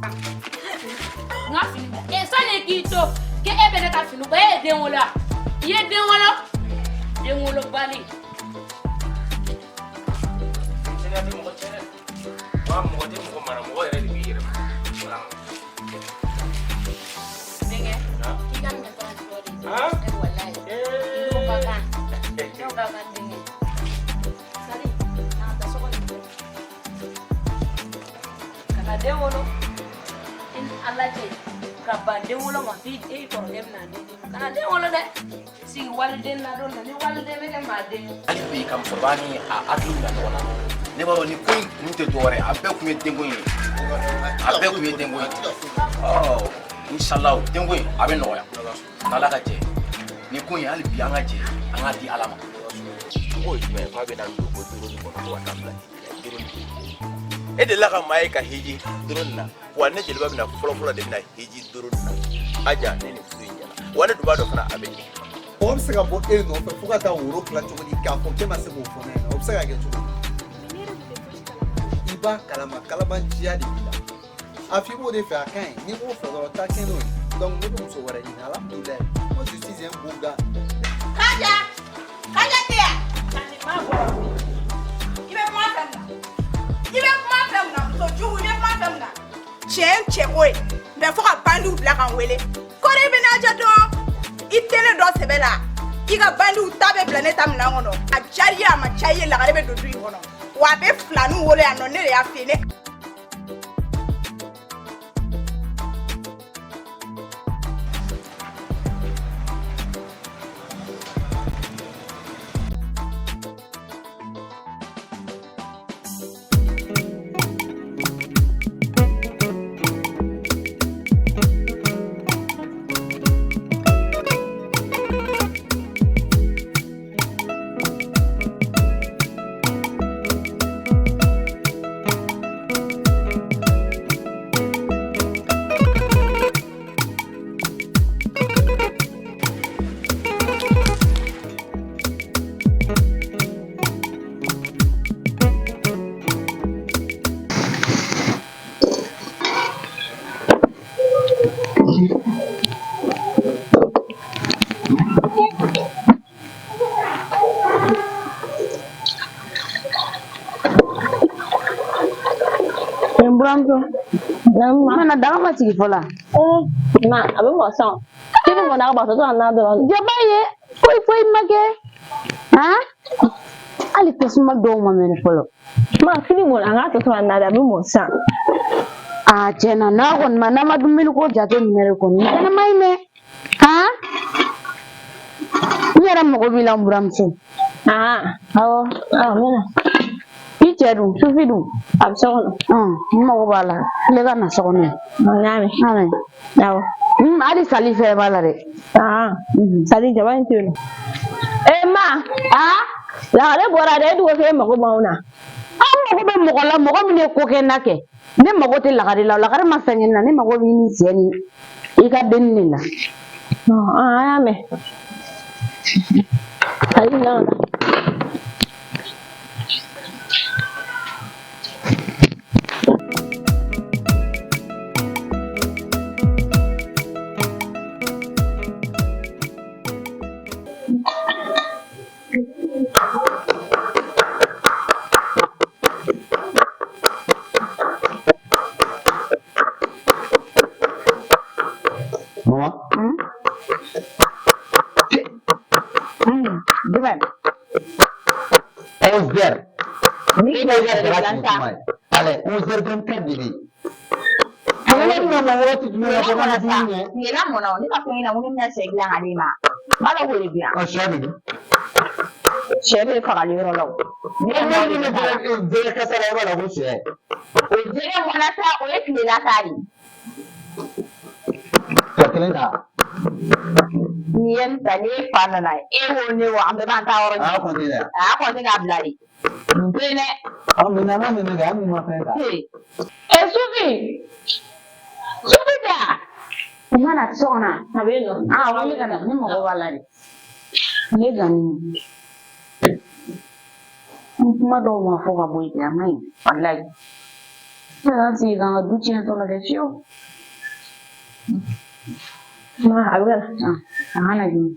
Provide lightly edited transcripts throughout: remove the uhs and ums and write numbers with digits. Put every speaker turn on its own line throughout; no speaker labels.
N ka fini bila e sani k'i to k'e bɛ ne ka fini ko e ye den wolo wa i ye den wolo den wolobali.
Denmisɛnninya tɛ mɔgɔ tiɲɛ dɛ. Wa mɔgɔ tɛ mɔgɔ mara, mɔgɔ yɛrɛ de b'i yɛrɛ mara.
Denkɛ k'i ka minɛ fana jɔ de. E walayi. N'o ka kan n'o ka kan denkɛ. Sali an ka taa so kɔnɔ. Kana den wolo i ni Ala cɛ ka ban den wolo ma f'i e kɔrɔkɛ bɛna den d'i ma kana den wolo dɛ sigi waliden ladon na ni waliden bɛ kɛ maa den ye.
Hali bi ka musokɔrɔba ni a hakili bila ɲɔgɔn na, ne b'a dɔn nin ko in kun tɛ dɔwɛrɛ ye, a bɛɛ kun ye denko in ye, a bɛɛ kun ye denko in ye. Ɔ inshallah denko in a bɛ nɔgɔya n'Ala ka jɛ. Nin ko in hali bi an ka jɛ an k'a di Ala ma.
Ko ye jumɛn ye k'a bɛ na don ko drone kɔnɔ ko ka taa bila drone. E delila ka maa ye ka hiji drone na wa? Ne jeliba bɛna fɔlɔfɔlɔ de bɛna hiji drone na. Aja, ne ni furu in ɲɛna wa, ne dun b'a dɔn fana a bɛ ɲɛ.
Mɔgɔ bɛ se ka bɔ e nɔfɛ fo ka taa woro tila cogo di k'a fɔ k'e ma se k'o fɔ ne ɲɛna? O bɛ se ka kɛ cogo di? I b'a kalama, kalabanciya de b'i la. A f'i b'o de fɛ, a ka ɲi. N'i b'o fɛ dɔrɔn, taa kɛ n'o ye. Donc ne bɛ muso wɛrɛ ɲini. Alhamdulilayi, moi je suis un beau gars.
Kaja, Kaja tɛ yan. I bɛ kuma fɛn mun na? I bɛ kuma fɛn mun na? Muso jugu, i bɛ kuma fɛn mun na? Cɛ ye cɛ ko ye mɛ fo ka bandiw bila ka n wele. Kɔri bɛ n'a jɛ dɔn. I tɛ ne dɔn sɛbɛ la. I ka bandiw ta bɛ bila ne ta minɛn kɔnɔ. A diyara i ye, a ma diya i ye, lagare bɛ don du in kɔnɔ. Wa a bɛ filaninw wolo yan nɔ, ne de y'a f'i ye ne.
N buramuso, mana daga ma sigi fɔlɔ.
Na a bɛ mɔ sisan. K'i bɛ mɔ n'a ba tɔ na dɔrɔn.
Jaba ye foyi foyi ma kɛ. Han? Hali tasuma dɔw ma mɛnɛ fɔlɔ.
Ma fini mɔna, an k'a tɔ to na de, a bɛ mɔ sisan.
Aa tiɲɛ na, n'a kɔni ma n'a ma dumuni ko jate minɛ de kɔni, nin fana ma ɲi dɛ. Han? N yɛrɛ mago b'i la n buramuso.
Aa.
Awɔ.
Aa n bɛ na.
I cɛ dun, Sufi dun?
A bɛ so kɔnɔ.
N mago b'a la. Tile ka na so kɔnɔ yen.
N y'a mɛn.
N y'a mɛn.
Awɔ.
Hali sali fɛnɛ b'a la dɛ.
Aa sali jaba in to yen nɔ. Ee ma.
Aa.
Lagare bɔra dɛ, e dun ko k'e mago b'anw na.
An mago bɛ mɔgɔ la, mɔgɔ min ye ko kɛ n na kɛ. Ne mago tɛ lagare la, lagare ma fɛn kɛ ne na, ne mago bɛ ni cɛ ni i ka denni de la.
An y'a mɛn. Sali na.
Maman.
Jumɛn?
11 heures.
Ni
E bɛ ka daga sigi kuma ye. Allez, 11 heures 24 de bɛ yen. Ne bɛna mɔ waati jumɛn na fɔ ka dumuni kɛ?
Tilela mɔna o, ne ka fɛn na, ko ne bɛna sɛ dilan ka d'e ma. N b'a dɔn k'o de dilan.
Ɔ, sɛ bɛ min?
Sɛ bɛ fagali yɔrɔ la o.
Ne bɛ jɛgɛ kasa la, i b'a dɔn ko sɛ.
O jɛgɛ mɔna sa, o ye tilela ta de ye.
Ka kelen ta.
N'i ye nin ta, n'e fa nana, e wo ne wo, an bɛɛ b'an ta yɔrɔ
A y'a kɔnte dɛ.
A y'a kɔnte k'a bila de. Nin to yen dɛ.
Ɔ, mun na n'a nana kɛ, hali ni ma fɛn ta.
E Sufi! Sufi tɛ wa? U ma na so kɔnɔ.
A bɛ yen nɔ.
Aa wuli ka na, ne mago b'a la de. Ne gani. N kuma dɔw ma fɔ ka bɔ yen, a ma ɲi. Walayi. Ne ka sigi ka n ka du tiɲɛ tɔ la dɛ fiyewu.
Ma, a bɛ ka na.
A kana joona.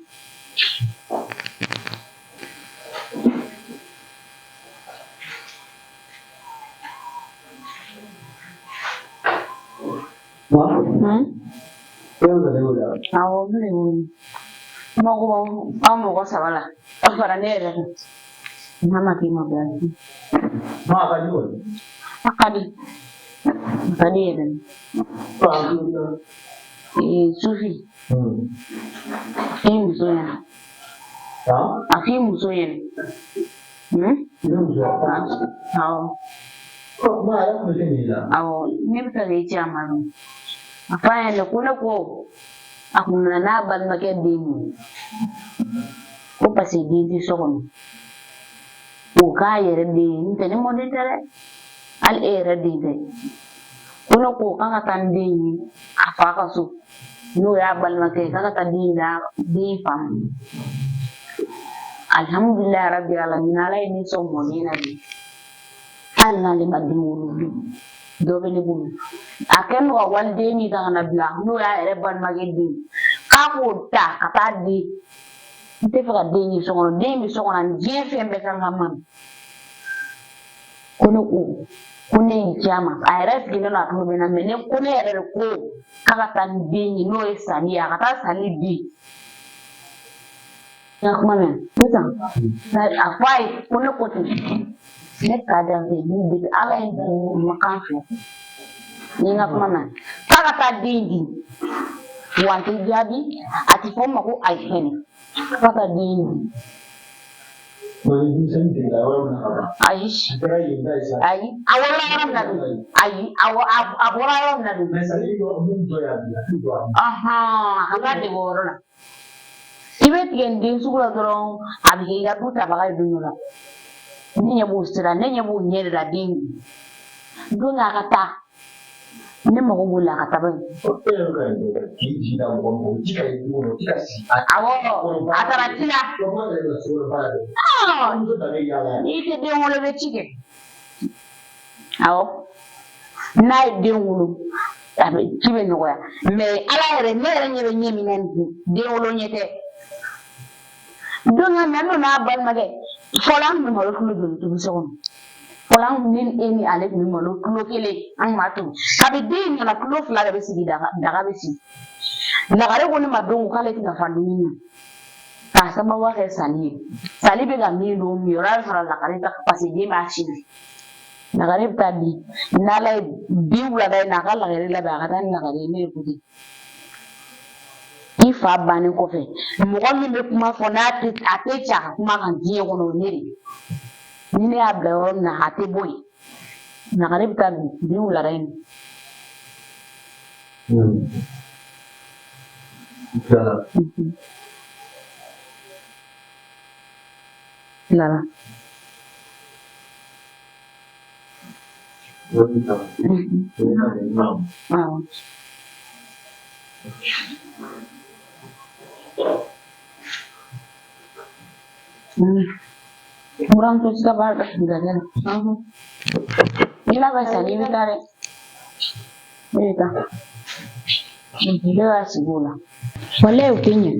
Awɔ, n de wele. N mago b'aw aw mɔgɔ saba la. Aw fara ne yɛrɛ kan. N'a ma k'i ma baasi.
Ma a ka di kɔni.
A ka di. A ka di yɛrɛ. Ee, Sufi. A f'i muso ɲɛna. A f'i muso ɲɛna. Awɔ. Awɔ, ne bɛ fɛ k'e ci a ma dɔn. A f'a ɲɛna ko ne ko a kun nana n'a balimakɛ den ye. Ko paseke den tɛ so kɔnɔ. O k'a yɛrɛ den ye, n'o tɛ ne mɔden tɛ dɛ. Hali e yɛrɛ den tɛ. Ko ne ko k'a ka taa ni den ye a fa ka so. N'o y'a balimakɛ ye, k'a ka taa den da den fa ma. Alihamudulilayi rabi alamina, Ala ye ne sɔn mɔden na bi. Hali n'ale ma den wolo bi, dɔ bɛ ne bolo. A kɛlen don ka waliden min ta ka na bila, n'o y'a yɛrɛ balimakɛ den ye, k'a k'o ta ka taa di. N tɛ fɛ ka den ye so kɔnɔ. Den bɛ so kɔnɔ, ani diɲɛ fɛn bɛɛ kan ka ma. Ko ne ko ko ne y'i ci a ma, a yɛrɛ sigilen don, a tulo bɛ n na, mɛ ne ko ne yɛrɛ de ko k'a ka taa ni den ye, n'o ye Sani ye, a ka taa Sani di. N ka kuma mɛn sisan, a fɔ a ye ko ne ko ten, ne ka da fɛ ni bi Ala ye n makan fɛ, ni n ka kuma mɛn, k'a ka taa den di, wa n tɛ jaabi, a tɛ fɔ n ma ko ayi fɛnɛ, k'a ka taa den di. Ayi, ayi, a wolola yɔrɔ min na dun, ayi, a bɔra yɔrɔ min na dun. A ka taa dege o yɔrɔ la. I bɛ tigɛ nin den sugu la dɔrɔn, a bɛ kɛ i ka du tabaga ye don dɔ la. Ne ɲɛ b'o sira, ne ɲɛ b'o ɲɛ de la den ye. Don a ka taa, ne mago b'o la, a ka taa bani. Awɔ, a taara ci la. N'i tɛ den wolo, i bɛ ci kɛ. Awɔ, n'a ye den wolo, a bɛ ci bɛ nɔgɔya. Mɛ Ala yɛrɛ, ne yɛrɛ ɲɛ bɛ ɲɛ min na nin ye, den wolo ɲɛ tɛ. Don ka mɛ n'o n'a balimakɛ, fɔlɔ an tun bɛ malo kilo joli tobi so kɔnɔ? Fɔlɔ an ni e ni ale tun bɛ malo kilo kelen, an tun b'a tobi. Kabi den in nana, kilo fila de bɛ sigi, daga daga bɛ sigi. Lagare ko ne ma don k'ale tɛna fa dumuni na k'a sababu kɛ Sani ye. Sani bɛ ka min don, min yɔrɔ bɛ fara Lagare ta, parce que den b'a sin na. Lagare bɛ taa di n'Ala ye bi wulada in na, a ka lagare labɛn, a ka taa ni lagare ye. Ne de ko ten. I fa bannen kɔfɛ, mɔgɔ min bɛ kuma fɔ n'a tɛ a tɛ ci a ka kuma kan diɲɛ kɔnɔ, o ye ne de ye. Ni ne y'a bila yɔrɔ min na, a tɛ bɔ yen. Lagare bɛ taa bi wulada in na. Tilala. Awɔ. Buranmuso ti ka baara kɛ gɛrɛ la. I labɛn Sani, i bɛ taa dɛ. Ne bɛ taa. Ne b'a sigi o la. Walayi o tɛ ɲɛ.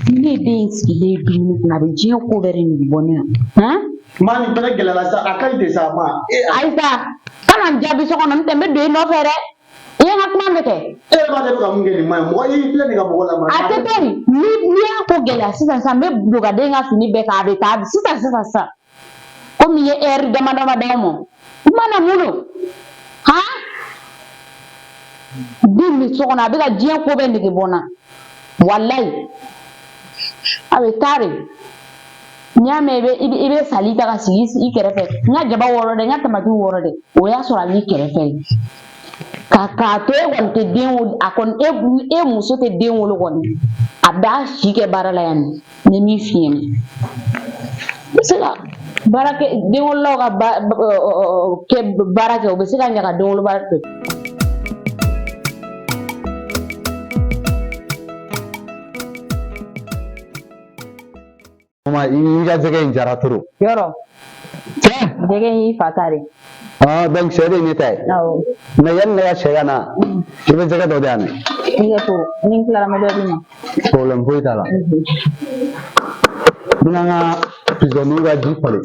Ni ne den in sigilen ye dumuni kunna, a bɛ diɲɛ ko bɛɛ de nege bɔ ne na. Han?
Maa nin fɛnɛ gɛlɛyara sa, a ka ɲi ten sa ma.
Ayi sa, kana n jaabi so kɔnɔ, n'o tɛ n bɛ don i nɔfɛ dɛ. I ye n ka kuma mɛn kɛ.
E yɛrɛ b'a dɔn e bɛ ka mun kɛ nin ma ɲi. Mɔgɔ i filɛ nin ka mɔgɔ lamara.
A tɛ to yen. Ni n'i y'a ko gɛlɛya sisan sisan, n bɛ don ka den ka fini bɛɛ k'a bɛ taa sisan sisan sisan. Komi i ye ɛri dama dama d'aw ma. Kuma na mun don? Han? Den bɛ so kɔnɔ, a bɛ ka diɲɛ ko bɛɛ nege bɔ n na. Walayi. A bɛ taa de. N'i y'a mɛn i bɛ sali ta ka sigi i kɛrɛfɛ, n ka jaba wɔrɔ dɛ, n ka tamati wɔrɔ dɛ, o y'a sɔrɔ a b'i kɛrɛfɛ ye. Ka k'a to e kɔni tɛ den wolo, a kɔni e muso tɛ den wolo kɔni, a b'a si kɛ baara la yan nɔ. N ye min f'i ɲɛna, n bɛ se ka baara kɛ, denwololaw ka kɛ baara kɛ, u bɛ se ka ɲa ka denwolo baara kɛ.
Mama, i ka jɛgɛ in jara trop.
Yɔrɔ.
Cɛ.
Jɛgɛ in y'i fa ta de.
Ah, donc sɛ de ye ne ta ye.
Awɔ.
Mais yanni ne ka sɛ ka na, i bɛ jɛgɛ dɔ di yan dɛ.
I ka to ni n tilara n bɛ dɔ d'i ma.
Problème foyi t'a la. N bɛna n ka pisɔniw ka ji falen.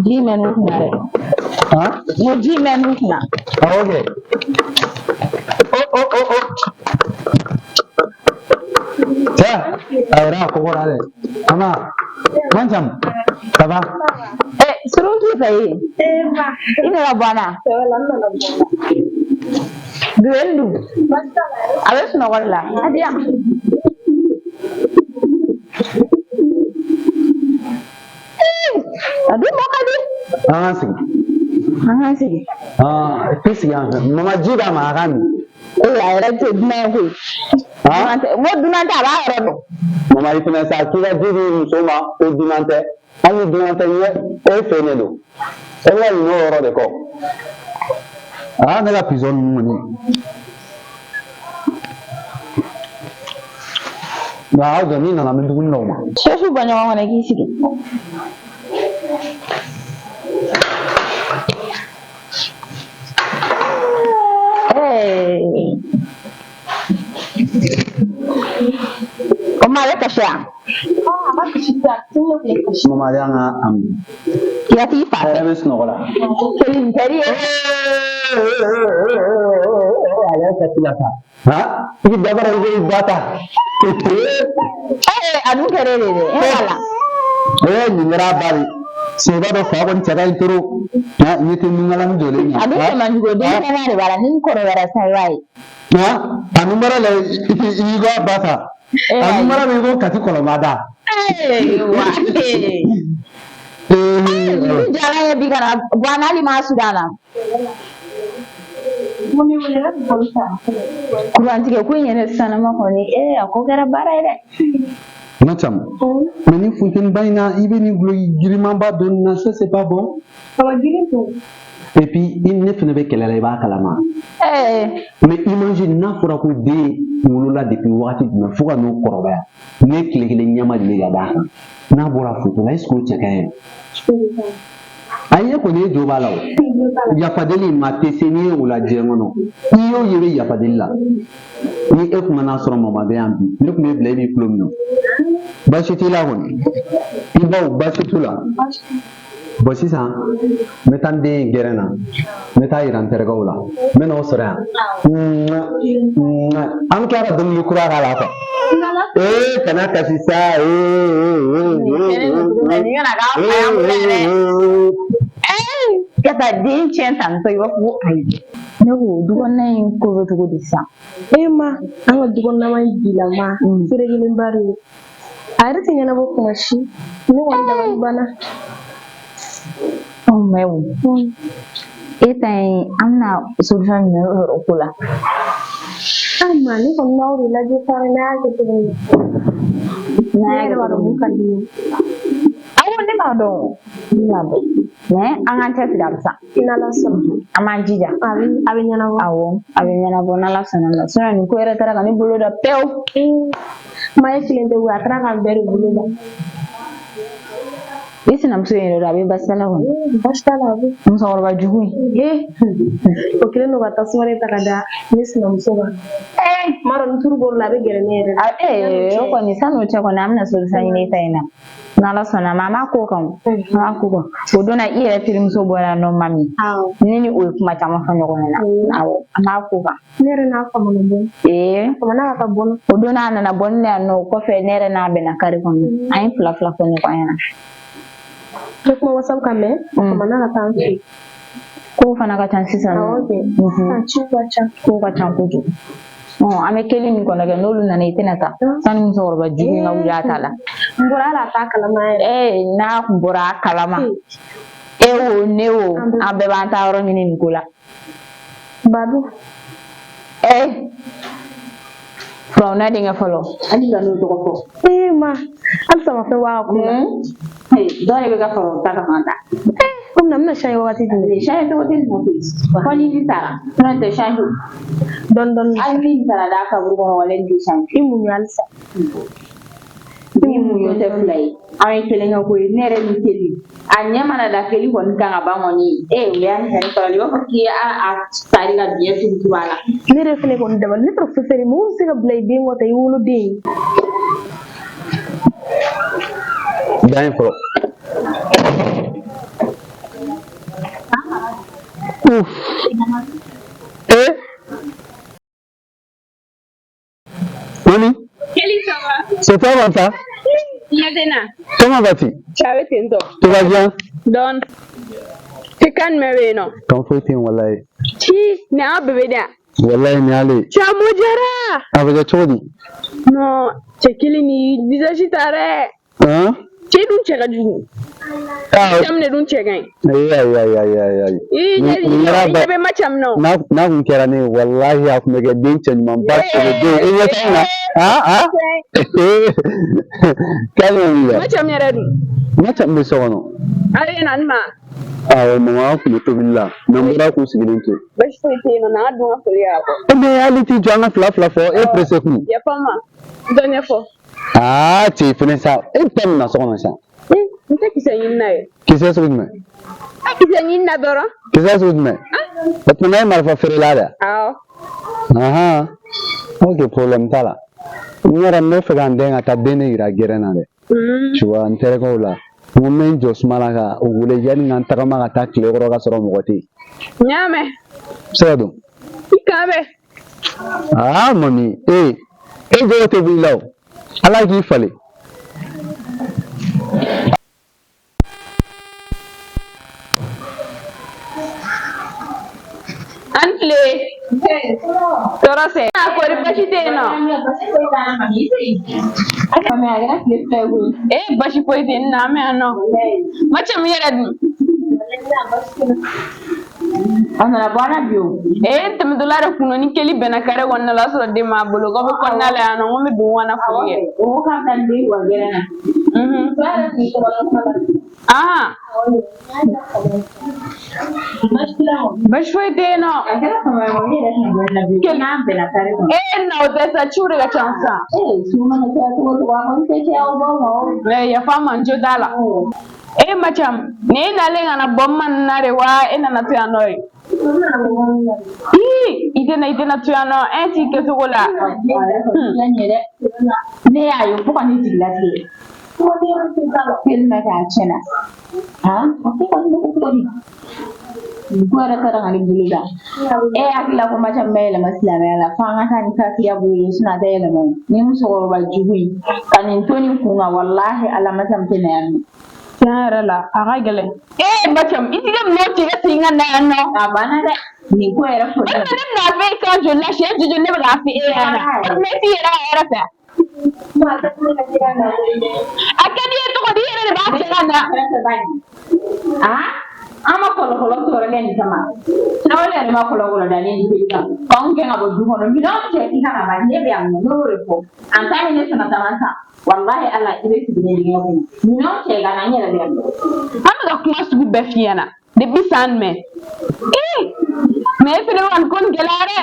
Ji mɛn'u kunna dɛ.
Han?
N ko ji mɛn'u kunna.
Awɔ kɛ. Oh, oh, oh, oh. Cɛ, a yɛrɛ a kɔgɔra dɛ. Mama, Mancam, ça va?
Eh, surun k'i fɛ yen. I nana bɔ an na. Duweni dun? A bɛ sunɔgɔ de la. A di yan. A dun mɔ ka di.
An k'an sigi.
An k'an sigi.
Ah, i sigi yan fɛ. Mama ji d'a ma a k'a min.
Ee, a yɛrɛ tɛ dunan ye koyi.
Han?
Dunan tɛ, n ko dunan tɛ, a b'a yɛrɛ dɔn.
Mama i fana sa k'i ka ji di muso ma ko dunan tɛ. Hali ni dunan tɛ ɲɛ e fɛ de don. E bɛ ka ɲinɛ o yɔrɔ de kɔ. Ah, ne ka pisɔn ninnu kɔni. Nka aw jɔ n'i nana n bɛ dumuni d'aw ma.
Sɛfu bɔ ɲɔgɔn kɔnɔ i k'i sigi. Ee. O ma a bɛ kasi yan.
Mama de y'an ka a min.
K'i ka t'i fa
A
fɛ.
yɛrɛ bɛ sunɔgɔ la.
Kelen teri ye.
A yɛrɛ kasi la sa. Han? I bɛ dabara i bɛ i ba ta.
Ee, a dun kɛra e de ye dɛ. E b'a la.
Ee, nin kɛra a ba de. Sɛba dɔ fa kɔni cɛ ka ɲi trop. Han, ɲɛ tɛ nunkalani jɔlen na.
A dun cɛ man jugu, denmisɛnninya de b'a la. Ni n kɔrɔbayara sisan i b'a ye.
Han, a numara la i i ko a ba ta.
E
A
b'a ye.
numara bɛ i ko Kati kɔlɔnba da.
Ee, wa. Ee.
Ee,
Ninnu diyara n ye bi ka na bɔ an na hali m'a sudan na. Kurantigɛ ko in yɛrɛ sisanama kɔni ee a ko kɛra baara ye dɛ.
Macamu, mais ni funteni ba in na i bɛ nin guloki girimanba don nin na ça c'est pas bon. Et puis i ne fana bɛ kɛlɛ la i b'a kalama.
Ee.
Mais imagine n'a fɔra ko den wolola depuis wagati jumɛn fo ka n'o kɔrɔbaya ne tile kelen ɲɛ ma deli ka d'a kan n'a bɔra foto la est ce que o cɛ ka ɲi? Ayi e kɔni e jo b'a la o. Yafadeli ma tɛ se n'i ye o la diɲɛ kɔnɔ. I y'o ye i bɛ yafadeli la. Ni e kun mana sɔrɔ mama bɛ yan bi ne tun bɛ bila e b'i tulo minɛ. Baasi t'i la kɔni. I baw baasi t'u la. Bon sisan n bɛ taa n den ye gɛrɛn na. N bɛ taa yira n terikɛw la. N bɛ n'aw sɔrɔ yan. An bɛ tila ka dɔnkili kura k'a la quoi. Ee kana kasi sa ee ee ee
Nin kana k'a fa y'an bolo yɛrɛ.
ee.
Ka taa den tiɲɛ tantɔ i b'a fɔ ko ayi. Ne ko du kɔnɔna in ko bɛ cogo di sisan?
E ma an ka du kɔnɔna ma bilama feere kelenba de ye. A yɛrɛ tɛ ɲɛnabɔ kuma si. Ne kɔni dabali banna.
Ɔ mais o e ta in an bɛna solution jumɛn sɔrɔ o ko la?
Ah ma ne kɔni b'aw de lajɛ sa n'a y'a kɛ cogo min.
N'a
Ne
y'a
yɛrɛ
kɛ
b'a
cogo
dɔn mun
min.
ka di n ye.
Awɔ ne b'a dɔn ne b'a dɔn mais an k'an cɛsiri halisa.
N'Ala sɔnna.
An b'an jija.
A bɛ ɲɛnabɔ.
Awɔ a bɛ ɲɛnabɔ n'Ala sɔnna ma sinon nin ko yɛrɛ taara ka ne bolo da pewu.
Ma e kelen tɛ koyi a taara k'an bɛɛ de bolo da.
I sinamuso in yɛrɛ don a bɛ baasi t'a la kɔni.
Baasi t'a la a bɛ.
Musokɔrɔba jugu in. Ee.
O kɛlen don ka tasuma de ta ka da ne sinamuso kan.
Ee.
N b'a dɔn ni turu bɔr'o la a bɛ gɛrɛ ne yɛrɛ la.
Ee o kɔni san'o cɛ kɔni an bɛna solution ɲini e ta in na. N'Ala sɔnna ma an b'a ko kan o. An b'a ko kan. O don na i yɛrɛ terimuso bɔra yan nɔ Mami.
Awɔ.
Ne ni o ye kuma caman fɔ ɲɔgɔn ɲɛna. Awɔ an b'a ko kan.
Ne yɛrɛ n'a famana bɔ.
Ee.
Famana ka taa bɔ n na.
O don n'a nana bɔ ne yan nɔ o kɔfɛ ne yɛrɛ n'a bɛnna kari kɔnɔ. An ye fila fila fɔ ɲɔgɔn ɲɛna.
N bɛ kuma WhatsApp kan mais a famana ka taa an fɛ yen.
Kow fana ka ca sisan nɔ.
Awɔ kɛ. Sisan ciw ka ca.
Kow ka ca kojugu. Ɔ an bɛ kelen min kɔnɔ kɛ n'olu nana i tɛna taa sani musokɔrɔba jugu in ka wuli a ta la.
N bɔra hali a t'a kalama yɛrɛ.
Ee n'a kun bɔra a kalama e wo ne wo an bɛɛ b'an ta yɔrɔ ɲini nin ko la.
Badu.
Ee Firawuna denkɛ fɔlɔ hali ka n'o tɔgɔ fɔ.
Ee ma halisa ma fɛn bɔ a ko la.
Dɔ de bɛ ka fara o ta kan ka taa.
Komi na n bɛna siɲɛ wagati jumɛn?
Siɲɛ cogo tɛ nin koyi. Fɔ ni min sara n'o tɛ siɲɛ.
Dɔɔni dɔɔni.
Hali min sara d'a kaburu kɔnɔ wale tɛ siɲɛ.
I muɲu halisa.
Ni mun tɛ fila ye an ye kelen kɛ koyi ne yɛrɛ ni Keli a ɲɛ mana da Keli kɔni kan ka ban kɔni ee o y'a ni farali i b'a fɔ k'i y'a sari ka biɲɛ turu a la.
Ne yɛrɛ fɛnɛ kɔni dabali ne taara fɛn mɔgɔ bɛ se ka bila i den kɔ tan i woloden.
Dan ye fɔlɔ. Ouf. Eh? Mami?
Kelly, ça va?
C'est toi comme ça?
Yadena.
Comment vas-tu?
Ça va tentɔ.
Tout va bien?
Dɔɔni. Te kan jumɛn bɛ yen nɔ?
Kan foyi tɛ yen walayi.
Ci, nin y'an bébé de yan.
Walayi nin y'ale ye.
Cɛ mo jara.
A bɛ kɛ cogo di?
Non, cɛ kelen ni visage ta dɛ.
Han?
Cɛ dun cɛ ka jugu.
Ah,
Cɛ min de dun cɛ ka ɲi.
ayi ayi ayi ayi ayi ayi.
I ɲɛ
Nin kɛra
i ɲɛ bɛ Macha min na o.
N'a kun kɛra ne ye walahi a kun bɛ kɛ den cɛ ɲumanba sɛbɛden ye. I ɲɛ tɛ na? Han han? K'ale ma wuli wa?
Macha min yɛrɛ dun.
Macha min bɛ so kɔnɔ.
A bɛ na ne ma.
Awɔ mama kun bɛ tobili la mɛ n bɔra k'u sigilen to.
Basi foyi tɛ yen nɔ, n'an ka dun ka foli kɛ ka bɔ.
E mais hali t'i jɔ an ka fila fila fɔ e pressé kun.
Yafa n ma. Dɔ ɲɛfɔ.
Aa cɛ fɛnɛ sa e bɛ taa mun na so kɔnɔ sisan?
N tɛ kisɛ ɲini na ye.
Kisɛ sugu jumɛn?
A kisɛ ɲini na dɔrɔn.
Kisɛ sugu jumɛn? O tuma e ye marifa feerela de ye?
Awɔ.
Ahan. Ok problème t'a la. N yɛrɛ n bɛ fɛ ka n den ka taa den de yira gɛrɛn na dɛ. Tu vois n terikɛw la. N ko n bɛ n jɔ suma la ka u wele yanni ka n tagama ka taa tile kɔrɔ ka sɔrɔ mɔgɔ tɛ yen.
N y'a mɛn.
N bɛ se ka don.
I kan bɛn.
Aa mami ee e jogo tɛ bɔ i la o. Ala k'i falen.
An tile. Tɔɔrɔ tɛ. A kɔri basi tɛ yen nɔ. Ee basi foyi tɛ n na an bɛ yan nɔ. Macha min yɛrɛ dun.
A nana bɔ an na bi o.
Ee n tɛmɛtɔla de kun don ni Keli bɛnna kare kɔnɔna la o y'a sɔrɔ den b'a bolo k'aw bɛ kɔnɔna la yan nɔ n ko n bɛ don ka na foli kɛ.
O ko k'an bɛ taa den wa gɛrɛn na.
Ah. Basi foyi tɛ yen nɔ.
A kɛra fama ye ne yɛrɛ tun bɛ na bi.
Keli
N'an bɛnna kare kɔnɔ.
Ee na o tɛ sa ciw de ka ca sisan.
Ee su mana caya cogo o cogo a kɔni tɛ caya o baw ma o.
Mais yafa n ma n jo t'a la. E Macha ni e nalen ka na bɔ n ma nin na de wa e nana to yan nɔ ye? Ii i tɛna i tɛna to yan nɔ e t'i kɛcogo la.
Ne y'a ye fo ka ne jigi latigɛ. Tellement que a tiɲɛna. A ko kɔni ne ko cogo di? Nin ko yɛrɛ taara ka ne bolo da. E hakili la ko Macha bɛ yɛlɛma silamɛya la f'an ka taa ni kafiriya bolo ye sinon a tɛ yɛlɛma o. Ni musokɔrɔba jugu in ka nin to nin kun kan walahi Ala Macha tɛ na yan nɔ.
Tiɲɛ yɛrɛ la a ka gɛlɛn. Ee Macha i t'i ka minɛnw cɛ ka segin ka na yan nɔ.
A banna dɛ. Nin ko yɛrɛ fɔ.
E ne bɛna fɔ e kan joli la siɲɛ joli ne bɛ k'a fɔ e ɲɛna. Ne t'i yɛrɛ a yɛrɛ fɛ. A ka di i ye cogo di i yɛrɛ de b'a cɛ ka na.
An ma kɔlɔkɔlɔ sɔrɔ kɛ nin kama. Tarawele yɛrɛ ma kɔlɔkɔlɔ da ne ni Keli kan. K'anw gɛn ka bɔ du kɔnɔ. Minɛnw cɛ i ka na ban ne bɛ yan nɔ ne y'o de fɔ. An ta ye ne fana caman san. Walahi Ala i bɛ sigi ne dingɛ kɔnɔ. Minɛnw cɛ ka na n yɛrɛ bɛ yan nɔ.
An bɛ ka kuma sugu bɛɛ f'i ɲɛna depuis san jumɛn? Ee mais e fɛnɛ bɛ ka nin ko nin gɛlɛya dɛ.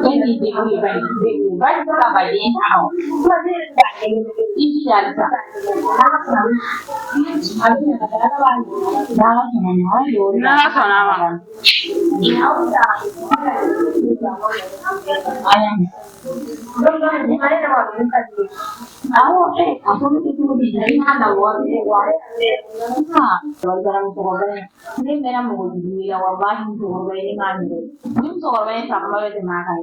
E ni degun ye bani degun bani fo ka baden ta o. I jija halisa. N'Ala sɔnna ma an y'o
N'Ala sɔnna ma.
Awɔ a ko bɛ kɛ cogo di i m'a labɔ musokɔrɔba in ne mɛnna mɔgɔ jugu ye la walahi musokɔrɔba in ne m'a minɛ ni musokɔrɔba in fa kuma bɛ tɛmɛ a kan.